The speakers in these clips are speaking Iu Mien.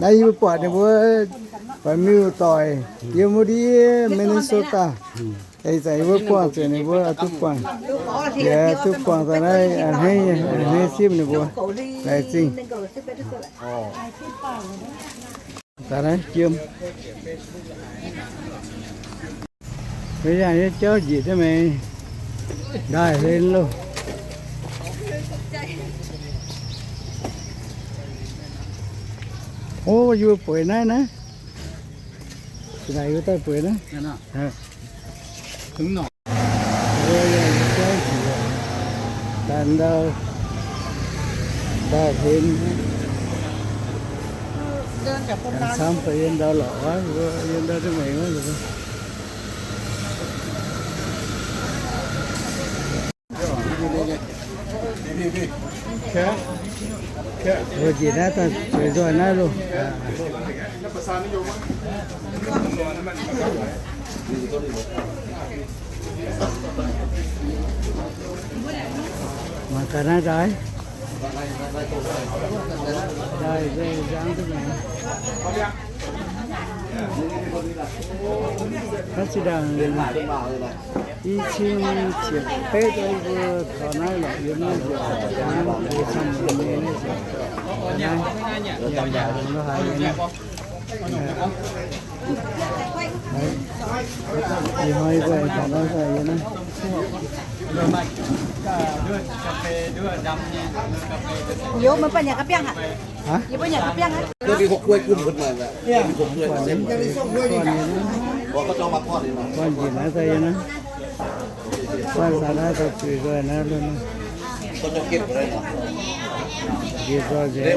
Naaiv yie mbuo buatc ninh mbuo Banh Miuh doic yiem wuov ndiev Minnesota. Ih zanc yie mbuo buangh zuqc ninh mbuo duqv buangh, yie duqv buangh daaih naaiv a'hneiv, a'hneiv simv ninh mbuo laengz zingh. Daaih naaiv jiem. Maiv yangh nyei jauv njiec jienv maengx ndaaih hlen loh. O, yie mbuo bueix naaiv naaiv. Naaic yie mbuo daaih bueix naaiv. Daaih ndau, ndaaih hlen. Camv daaih yiem ndau lorqc wuov, yiem ndau duqv maengx wuov. Mbuo njiec naaiv daaih zueiz nzoih naaiv loh. Mangc gaax naaiv ndaaih, ndaaih nzangv duqv maengx. Naaiv zinh ndaangc i cin ziepc betv mbuo taux naaiv lorqc, yiem naaiv nziaauc naaiv mbuo camv nyei naaiv nziaauc naaiv, nyanc nyanc hnaangx lo haaix nyei naaiv. Ih hnoi mbuo taux naaiv yie naaiv. Yie mbuo nyanc ga'biangh aqv. Hah? Yie mbuo nyanc ga'biangh aqv. Guanh njiec naaiv daaih yie naaiv. Guanh njiec naaiv daaih zueiz nzoih naaiv lorqc. Njiec nzoih nzengc.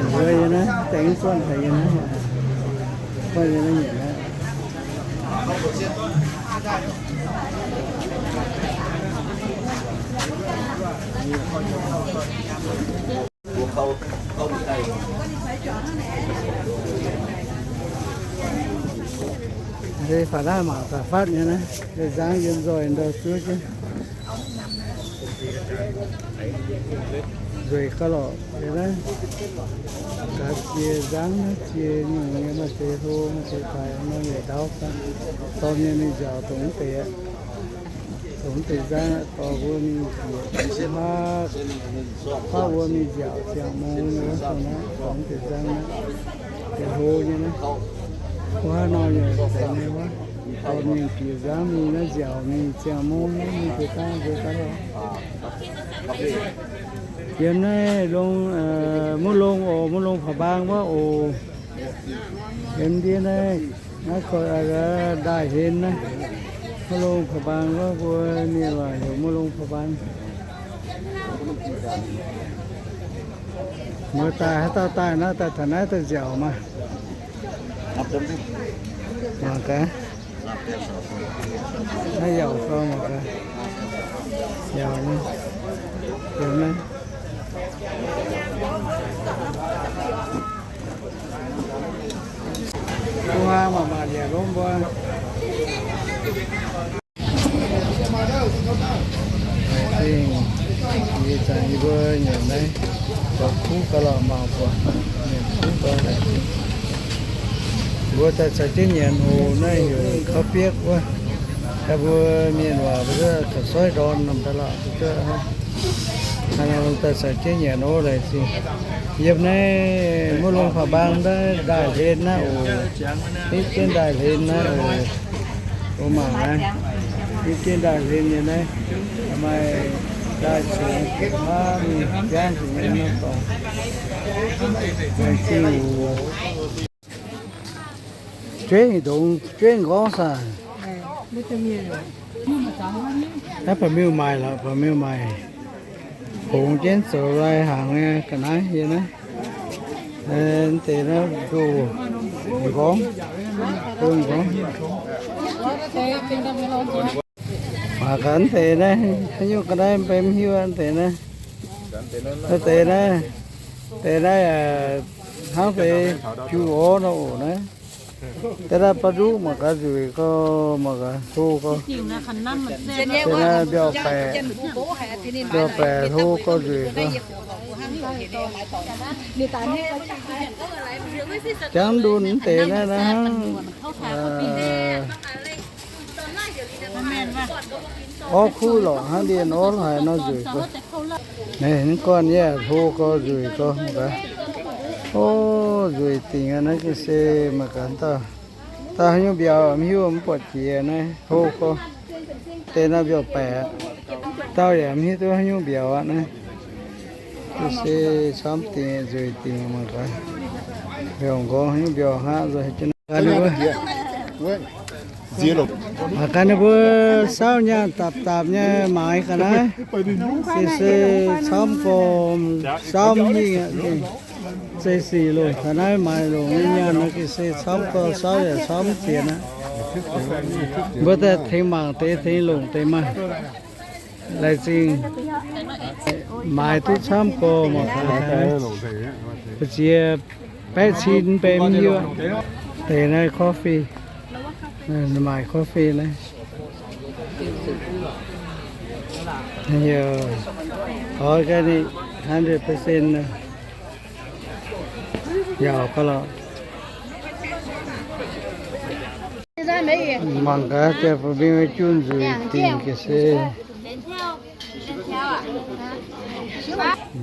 Mbuo yie naaiv dengv guanh haic yie naaiv, guanh yie naaiv nyanc aqv. Nzengc faaux naaiv mangc daaih fatv nyei naaiv, nzangv yiem nzoih ndau zuov jienv. Nzueic gauh lorqc, naaiv gaax jiex nzangv naaiv jiex nyungc nyei maaih deix hlo maaih deix daic nor yietc ndau gaax. Dorh mienh mingh nziaauc dongh mv deix aqv. Dongh mv deix nzangv dorh mbuo mingh njiec, huaav mbuo mingh nziaauc ziangh mungz wuov, dongh naaiv dongh mv deix nzangv naaiv, deix hlo nyei naaiv. Huaav nor yaac deix nyei huaav. Dorh mienh bieqc nzangv mingh naaiv nziaauc mingh ziangh mungz mingh deix dangv deix dangv lorqc. Yiem naaiv longx, mu'longx oc, mu'longx Paa Mbaang wuov oc. Yiem ndiev naaiv, naaiv ndaaih hlen naaiv, mu'longx Paa Mbaang wuov, mbuo mienh waac heuc mu'longx Paa Mbaang. Mbuo daaih haaix dauh daaih naaiv, daaih taux naaiv daaih nziaauc maah. Mangc gaax. Naaiv yauc gau mangc gaax. Yauc nyei. Yiem naaiv. Hnangv maaih maaih nyanc lomv mbuo. Zingh, ih zanc yie mbuo nyanc naaiv, zoux kuv gauh lorqc mangc buatc, nyanc kuv gauh lorqc. Mbuo daaih caux jienv nyanc oc. Naaiv heuc kaux biekv wuov. Daaih mbuo mienh waac mbuo zuqc kaux soiv ndorn norm daaih lorqc. Daaih caux jienv nyanc oc laengz zingh. Yiem naaiv mu'longx Paa Mbaang naaiv ndaaih hlen naaiv oc. Hitv jienv ndaaih hlen naaiv oc. Mbuo mangc naaiv, hitv jienv ndaaih hlen nyei naaiv, maaih ndaaih congx ziepc hlaav mingh jangv zuqc nyei nor dorngx. Laengz zingh oc. Jueiv ndongx, jueiv nqorngv saah? Naaiv ba'miuh maaic lorqc, ba'miuh maaic. Hongx jienv zoux lai hnaangx nyei ga'naaiv yie naaiv. Mv deix naaiv ndoh nqorngv, ndoh nqorngv. Mangc gaax mv deix naaiv, haaix nyungc ga'naaiv mv bei mv hiuv aqv mv deix naaiv. Mv deix naaiv, deix naaiv, Hnangv deix jiu orv nor oc naaiv. Da'naaiv ba'nduqv mangc gaax, nzueic gorx, mangc gaax hlo gorx. Da'naaiv mbiauh baeqc, mbiauh baeqc hlo gorx, nzueic gorx. Jangv ndun deix naaiv naaiv hnangv orv kuv lorqc, hnangv ndiev orv haaix nor nzueic gorx. Naaiv gorn yaac hlo gorx, nzueic gorx mangc gaax. O, nzueic dingc aqv. Naaiv ga'sie mangc gaax dauh, dauh haaix nyungc mbiauz mv hiuv, mv buatc jiex naaiv hlo gorx. Deix naaiv mbiauz baeqc, dauh yaac mv hiuv duqv haaix nyungc mbiauz aqv naaiv. Ga'sie camv dingc, nzueic dingc mangc gaax. Mbiauz nqorngv haaix nyungc mbiauz hngaqv nzengc. Mangc gaax ninh mbuo saauv nyaanh dapc dapc nyei maaiz ga'naaiv. Se se camv gorx, saauv mv hingh aqv. Zei sic loc ga'naaiv maaiz longc nyei nyaanh nor, ga'sie camv gorx, saauv yaac camv mv zienx aqv. Mbuo daaih tengx mangc deix, tengx longc deix maah. Laengz zingh maaiz duqv camv gorx mangc gaax. Mbu'ziex baeqv cin benx hiuv deix naaiv coffee, maaiz coffee naaiv. Organic, hundred percent yaac gauh lorqc. Mangc gaax, jaa-fin-mbieng junh nzueic dingc ga'sie.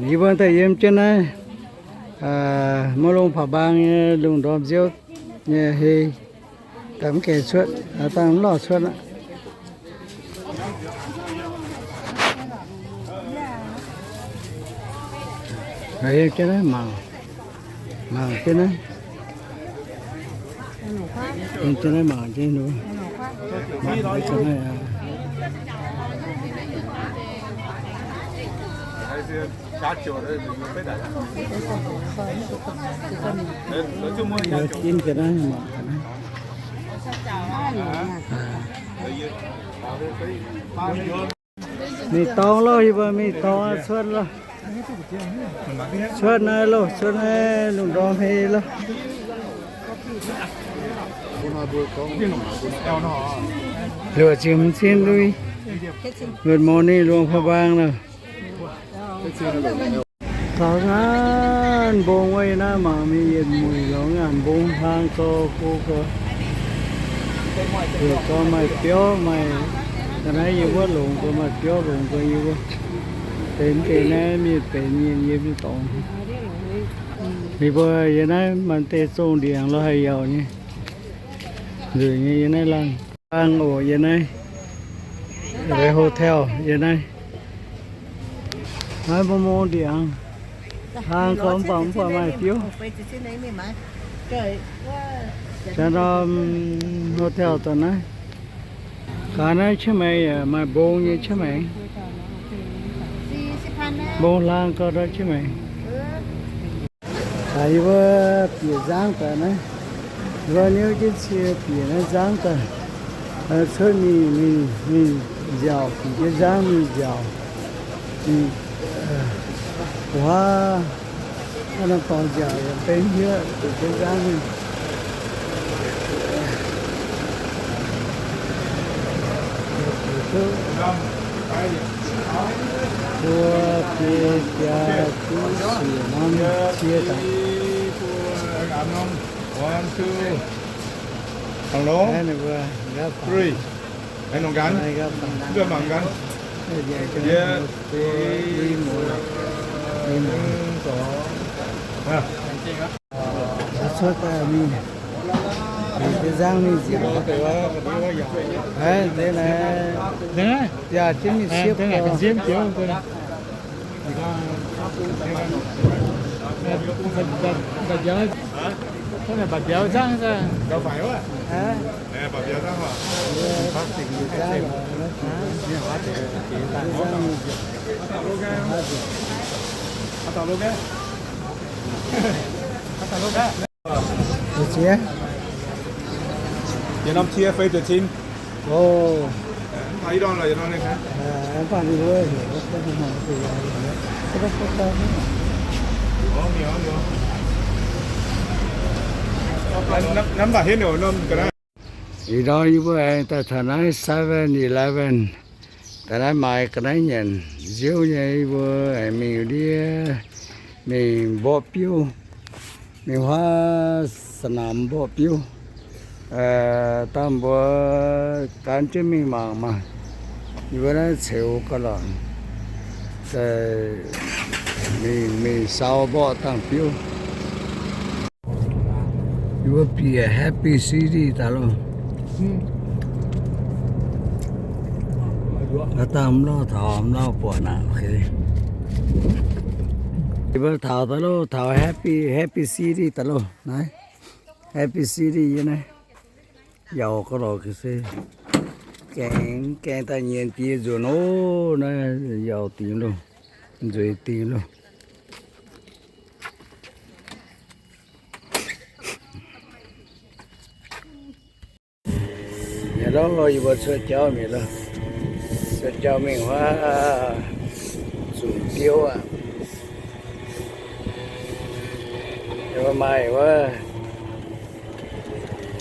Yie mbuo daaih yiem jienv naaiv, maiv longx, Paa Mbaang nyei lungh ndorm nziouv nyei hei. Daaih mv gaengh cuotv, dangh mv lorh cuotv aqv. Yiem jienv naaiv mangc, mangc jienv naaiv. Yiem jienv naaiv mangc jienv nu. Mangc jienv naaiv aqv. Yiem jienv naaiv mangc gaax naaiv. Mingh dorngx loh, yie mbuo mingh dorngx cuotv loh. Cuotv naaiv loh, cuotv naaiv lungh ndorm hei loh. Luoqc ziepc hmz cin lui. Good morning, Luang Prabang loh. Taux ngaanc mbong wuov naaiv mangc mingh yietc mueic lorz ngaanc mbong hlang gau go gau. Yie gau maaih biauv maaih, ga'naaiv yie wuov longx gau maaih biauv longx gau yie wuov. Benx deix naaiv mienh benx mienh yie mv dorngx. Ninh mbuo yie naaiv maaih deix zongh ndiangx lo haaix yaac nyei. Nzueic nyei yie naaiv laangh, laangh oc yie naaiv. Hotel yie naaiv. Naaiv mbuo mong ndiangx, hlang gau mv baac mv baac maaih biouv. Jaa norm hotel daaih naaiv. Gaax naaiv Chiang Mai yaac maaih mbong nyei Chiang Mai. Mbong hlang gau ndau Chiang Mai. Taux yie mbuo bieqc nzangv daaih naaiv, yie mbuo niouv jienv cie bieqc naaiv nzangv daaih, cuotv mingh, mingh, mingh nziaauc, bieqc jienv nzangv mingh nziaauc. Wuov, naaiv norm dorngx nziaauc yaac benx hiuv bieqc jienv nzangv mingh. Mbuo biei biaa duqv siec norm cie daaih. One, two. Ninh mbuo nqaapv faaux. Ninh mbuo mangc gaax. Cuotv daaih mingh, bieqc jienv nzangv mingh nziaauc. Deix naaiv yaac jienv mingh siepv. Mba'biaux nzangv. Ziex. Yietc norm cie feix ziepc cin. Ov. Mv baac ninh mbuo heuc, mv baac ninh mbuo heuc, mv baac ninh mbuo heuc. Ih ndorm yie mbuo aengx daaih taux naaiv Seven Eleven, daaih naaiv maaiz ga'naaiv nyanc nziouv nyei. Yie mbuo aengx mingh ndiev mingh mborqv biouv, mingh huaav สนาม mborqv biouv. Dangh mbuo gan jienv mingh mangc maah. Yie mbuo naaiv ceux gauh lorqc, mingh, mingh sau mborqv dangh biouv. Yie mbuo bieqc Happy City daaih loh. Dangh mv lauh taux mv lauh buatc naaic. Yie mbuo taux daaih loh, taux Happy, Happy City daaih loh. Naaiv Happy City yie naaiv. Yauc gauh lorqc ga'sie. Gaeng, gaeng daaih nyienz jiex nzuonx ov, naaiv yauc dingx loh, nzueic dingx loh. Mi'aqv loh, yie mbuo cuotv jauv mi'aqv loh. Cuotv jauv mingh huaav zunc biouv aqv. Yie mbuo maaih wuov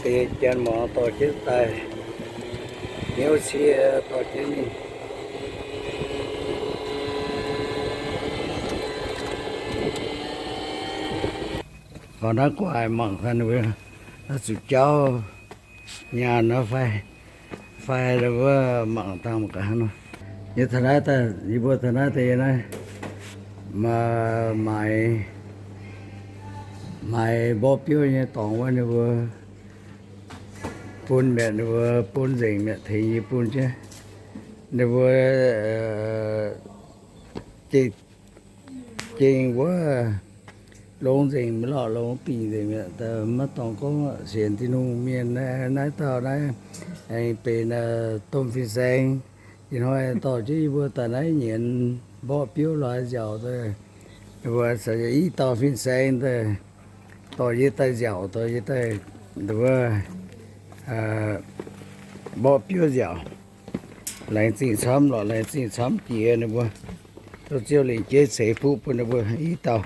deix janx muangx dorh jienv daaih, hnyouv cie dorh jienv mingh. Gorngv naaiv gu'nguaaic mangc gaax ninh mbuo zuqc jauv nyaanh nor fai, fai wuov mangc dangh gaax nor. Yie taux naaiv daaih, yie mbuo taux naaiv daaih yie naaiv maaiz, maaiz mborqv biouv nyei dorngx wuov ninh mbuo bun mi'aqv, ninh mbuo bun nzengc mi'aqv, tengx yie bun jienv. Ninh mbuo gengh wuov longx nzengc, maiv lorqc longx dingc nzengc mi'aqv. Maiv dorngx gorngv sienx Tin-Hungh mienh naaiv dauh naaiv aengx benx domh fin-saeng. Ih hnoi dorh jienv yie mbuo daaih naaiv nyienz mborqv biouv lorz nziaauc, mbuo i dauh fin-saeng dorh yie daaih nziaauc, dorh yie daaih wuov mborqv biouv nziaauc. Laengz zingh camv lorqc, laengz zingh camv jiex ninh mbuo. Tov Ziouv lingc jeiv ceix fuqv bun ninh mbuo i dauh.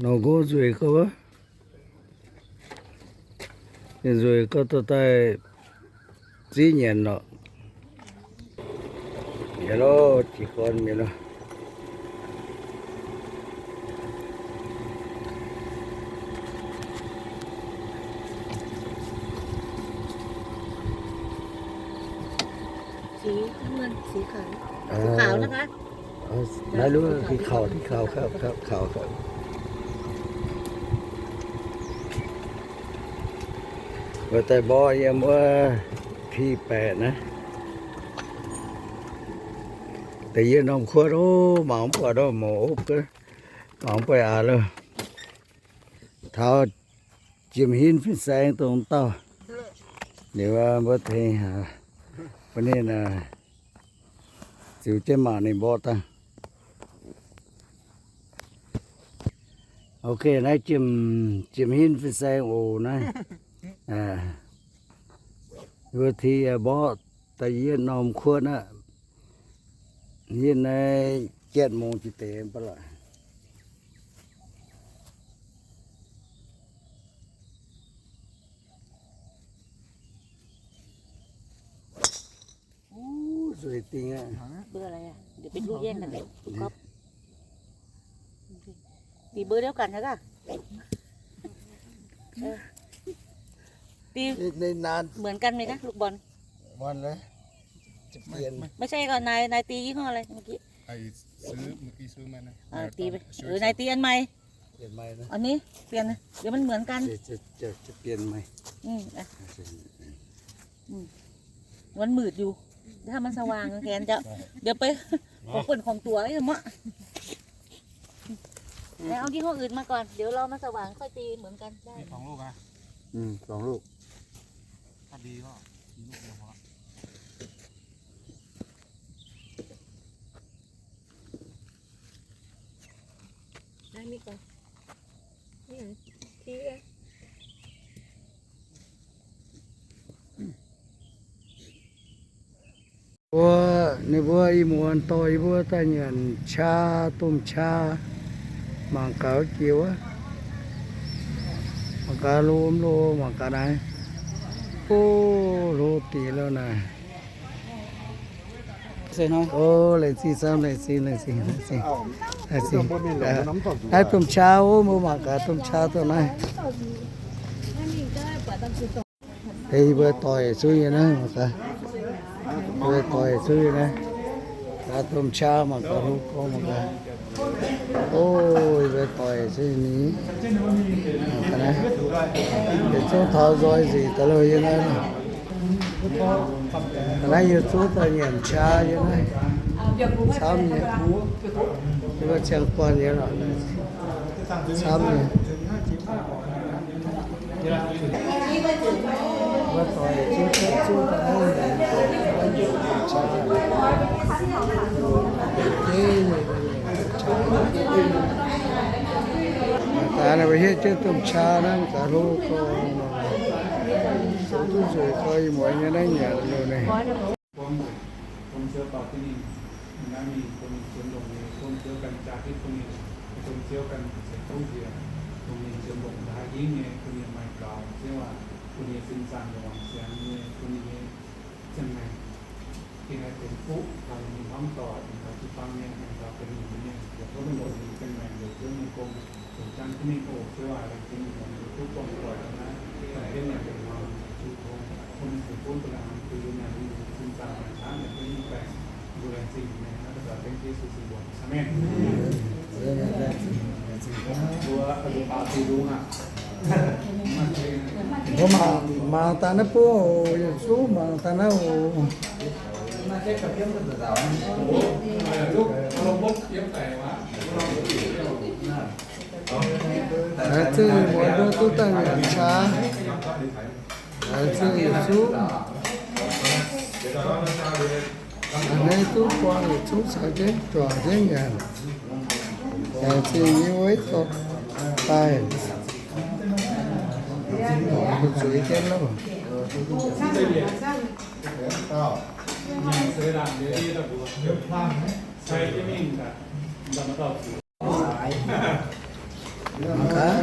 Nongc gong nzueic gauh wuov, nzueic gauh dorh daaih zieqv nyanc lorqc. Mi'aqv loh, jiez gorn mi'aqv loh. Naaiv luov, diuh kaux, diuh kaux, kaux, kaux. Mbuo daaih mborqv yiem wuov T-baeqc naaiv. Da'yietv norm kuotv ov, mangc mv buatc ov, mouz opv gaax, mangc mv buatc aqv loh. Taux Jiem Hinv fin-saeng dongh dauh, liuz mbuo tengx mbuo ninh ziux jienv mangc ninh mborqv dangh. Ok, naaiv Jiem, Jiem Hinv fin-saeng oc naaiv. Wuov ti mborqv da'yietv norm kuotv aqv. Yie naaiv เจ็ดโมง jiex deix mv baac lorqc. Nzueic dingh aqv. เบอร์อะไรอ่ะ เดี๋ยวไปลูกแย่งกันเลย ลูกก๊อฟ ตีเบอร์เดียวกันนะก่ะ ตี ในนาน เหมือนกันไหมคะ ลูกบอล บอลเลย จะเปลี่ยน ไม่ใช่ก็นาย นายตียี่ห้ออะไรเมื่อกี้ ไอ้ซื้อ เมื่อกี้ซื้อมานะ อ่า ตีไป เออ นายตีอันใหม่ เปลี่ยนใหม่นะ อันนี้เปลี่ยนนะ เดี๋ยวมันเหมือนกัน จะ จะ จะ จะเปลี่ยนใหม่ อืม อ่ะ อืม มันมืดอยู่ ถ้ามันสว่างแทนจะ เดี๋ยวไป ของเปิ้นของตั๋วไอ้หมะ ไหนเอายี่ห้ออื่นมาก่อน เดี๋ยวรอมันสว่างค่อยตีเหมือนกันได้ มีสองลูกนะ อืม สองลูก ถ้าดีก็มีลูกเดียวพอละ ได้มีก่อน นี่ไง ที่ Mbuo, ninh mbuo ih muonz dorh yie mbuo daaih nyanc qaa, domh qaa, mangc gaax jiex wuov. Mangc gaax lo, lo, mangc gaax naaiv. O, lo dingc lo naaic. O, laengz zingh camv, laengz zingh, laengz zingh, laengz zingh, laengz zingh. Naaiv domh qaqv, o, mbuo mangc gaax domh qaqv dongh naaiv. Yie mbuo doic zuqv nyei naaiv, mangc gaax. Yie mbuo doic zuqv nyei naaiv. Gaax domh qaqv mangc gaax, hlo gorngv mangc gaax. O, yie mbuo doic zuqv nyei. Mangc gaax naaiv. Yietc zungv taux nzoih nzengc daaih lo yie naaiv. Naaiv yie zuqv daaih nyanc qaqv yie naaiv. Camv nyei. Yie mbuo ziangh guanh nyei lorqc. Camv nyei. Mangc gaax, mbuo hietv jienv domh qaqv naaiv, mangc gaax hlo gorngv, zoux duqv nzueic gorx, ih muonz nyei naaiv nyanc liuz naaiv. Bun Ziouv dorh jienv ninh, naaiv mingh bun ninh ziemx longc nyei, bun Ziouv ganh jaa hitv bun ninh, bun Ziouv ganh ceix fuqv njiec, bun ninh ziemx longc nqa'haav hingv nyei, bun ninh maaih gaux, Ziouv aac, bun ninh nyei sin zaangc yaac wangc siangx nyei, bun ninh nyei ziangh maengc gengh haih benx fuqv taux ninh nyei hmuangv doic, taux jiu-baang mienh, taux benx lingc mienh, yaac tov mingh longc ninh nyei ziangh maengc weic Ziouv nyei gong, zoux jangv jienv mingh oc. Ziouv aac, laengz zingh ninh duqv buangh doic naaiv, laengz zingh ninh benx hmuangx zuqc tong, bun ninh ceix fuqv bun ninh hmuangx zuqc yiem naaic, ninh sin zaangc maengc hnamv yaac duqv mingh baengc. Mbuo laengz zingh ninh naaiv, daux gaux dengv Yesu Ziouv mbuox. Aamen. Mbuo, mbuo baaux zingh lungh aqv. Mbuo mangc, mangc daaih naaiv buov oc, yietc zungv mangc daaih naaiv oc. Laengz zingh muonz nduov duqv daaih nyanc qaqv. Laengz zingh yietc zungv. A'hneiv duqv buangh yietc zungv caux jienv juangc jienv nyanc. Laengz zingh yie wuov dorh daaih. Zueiz jienv loh. Mangc gaax. Mangc gaax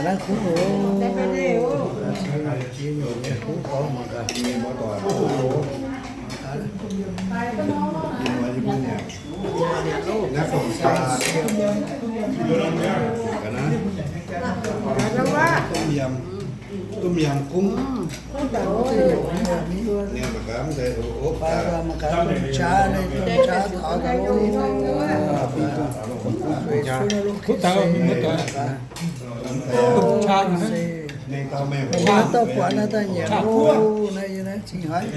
naaiv kuv oc. Kuv gorngv mangc gaax. Naaiv fungc saa. Mangc gaax naaiv. Domh yiem, domh yiem kungv. Mangc gaax, mangc gaax domh qaqv naaiv, domh qaqv taux gaax. Kuv taux, kuv taux. Domh qaqv naaiv, domh qaqv naaiv daaih nyanc oc, naaiv yie naaiv cingx haiz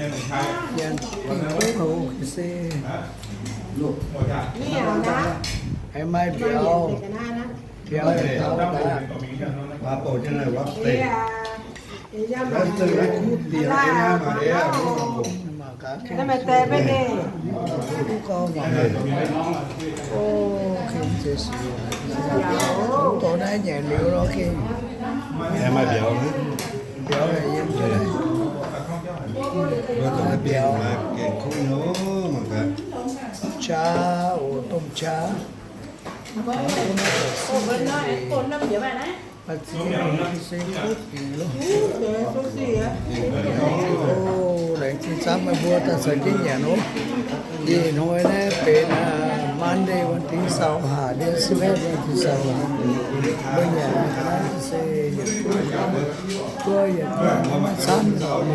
nyanc dingh kuv hoc se. Aengx maaih mbiauz, mbiauz daaih. Mangc gaax, kuv gorngv mangc gaax. O, kengx zeix sic. Dongh naaiv nyanc liuz lorqc, kengx. Mbiauz haic yiem jienv naaiv. Mbiauz. Qaqv oc, domh qaqv. Aa, ziex se kuv dingc loh. O, laengz zingh camv meih mbuo daaih caux jienv nyanc oc. Ih hnoi naaiv benx, aa, Monday วันที่ซาวห้า เดือนสิบเอ็ด วันที่ซาวห้า. Mbuo nyanc naaiv se yietc zungv, zuov yietc zungv camv lorqc,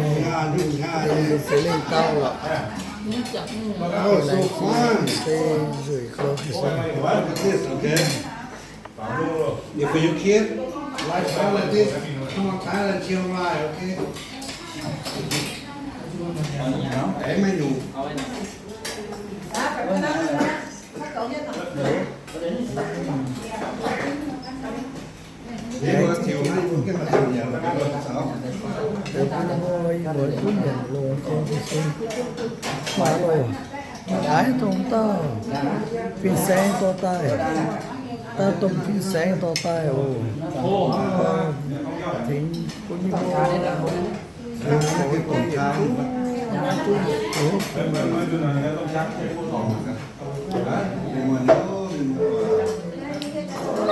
maiv zeiz lengh dauh lorqc. O, laengz zingh se nzueic gorx se. If you kid, like, like this, come on, Thailand, chill, right, okay? Ê, mày đủ. Ê, mbuo chiều nay mbuo kiếp mà chiều nhỉ, là cái con sáu. Ê, mbuo mbuo mbuo mbuo mbuo lùng không thì xin. Mãi rồi. Ái dongh dauh fin-saeng dorh daaih, dauh domh fin-saeng dorh daaih oc. Tengx bun yie mbuo,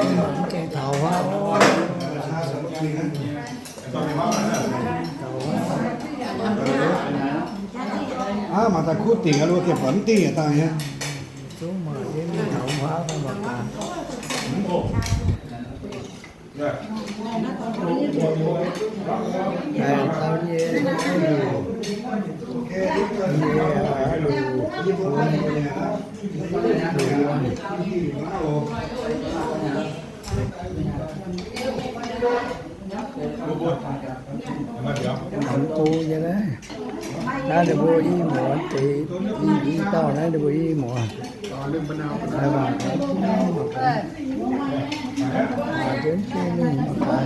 mv gengh taux Daaih kuv dingc aqv, lo gengh buatc mv dingh yaac dangh nyei. Zungv maaih yie mingh taux huaav daaih mangc gaax. Daaih taux nyei, nyei, luc, luc, luc. Aengx go nyei naaiv. Naaiv ninh mbuo i muoz deix, i, i dauh naaiv ninh mbuo i muoz. Mangc gaax, mangc gaax, mangc gaax.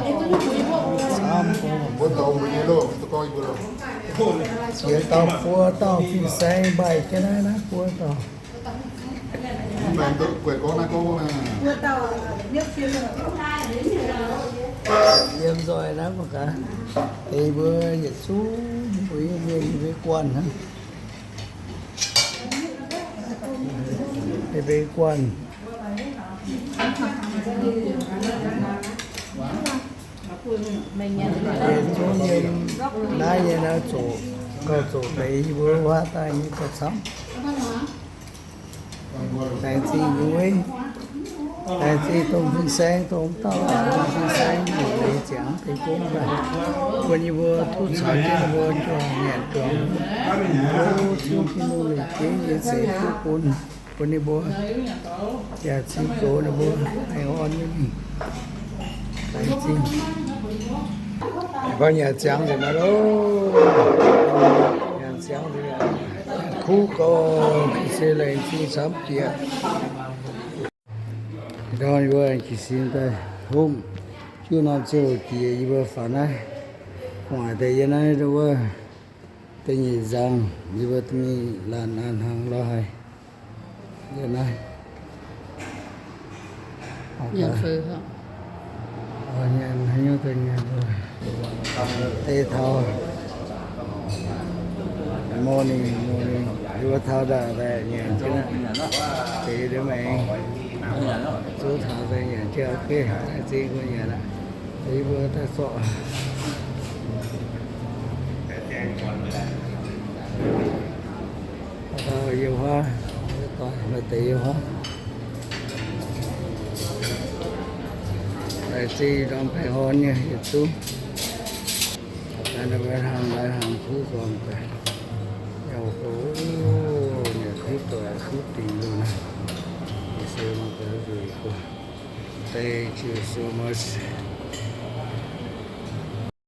Camv, ziex dauh buo dauh fin-saeng mbaih jienv naaiv, naaiv buo dauh. Yiem nzoih naaiv mangc gaax, deix mbuo yietc zungv mbuo yiem mienh nyei mbeix guanh hnangv. Nyei mbeix guanh. Yietc zungv yiem naaiv nyei naaiv zoqc, gauh zoqc deix yie mbuo huaav daaih nyei gauh camv. Laengz zingh nyei, laengz zingh dongh fin-saeng, dongh dauh fin-saeng nyei ziangx deix gong daaih, bun yie mbuo duqv caux jienv ninh mbuo juangc nyanc juangc, o, Ziouv Tin-Hungh lingc jeiv nyei zeix duqv bun, bun ninh mbuo yaac cingx goux ninh mbuo haih orn nyei mingh. Laengz zingh. Gorngv nyanc ziangx nzengc naaiv loh. Nyanc ziangx nzengc, kuv gauh ga'sie laengz zingh camv jiex. Ndorm yie mbuo ga'sie daaih hopv juqv norm ziouc jiex yie mbuo faaux naaiv, gu'nguaaic deix yie naaiv wuov da'nyeic nzangc, yie mbuo mingh laanh a'hnangv lorz haic. Yie naaiv deix taux morning, morning, yie mbuo taux ndaangc daaih nyanc jienv aqv. Deix ndiev maengx zuov taux daaih nyanc jienv, ok, laengz zingh mbuo nyanc aqv. Yie mbuo daaih zorqv yiem huaav, maaih deix yiem huaav. Laengz zingh ndorm baengh orn nyei yietc zungv. Hnangv, hnangv kuv gorngv daaih, yaac kuv doic kuv dingc loh naaiv. Thank you so much.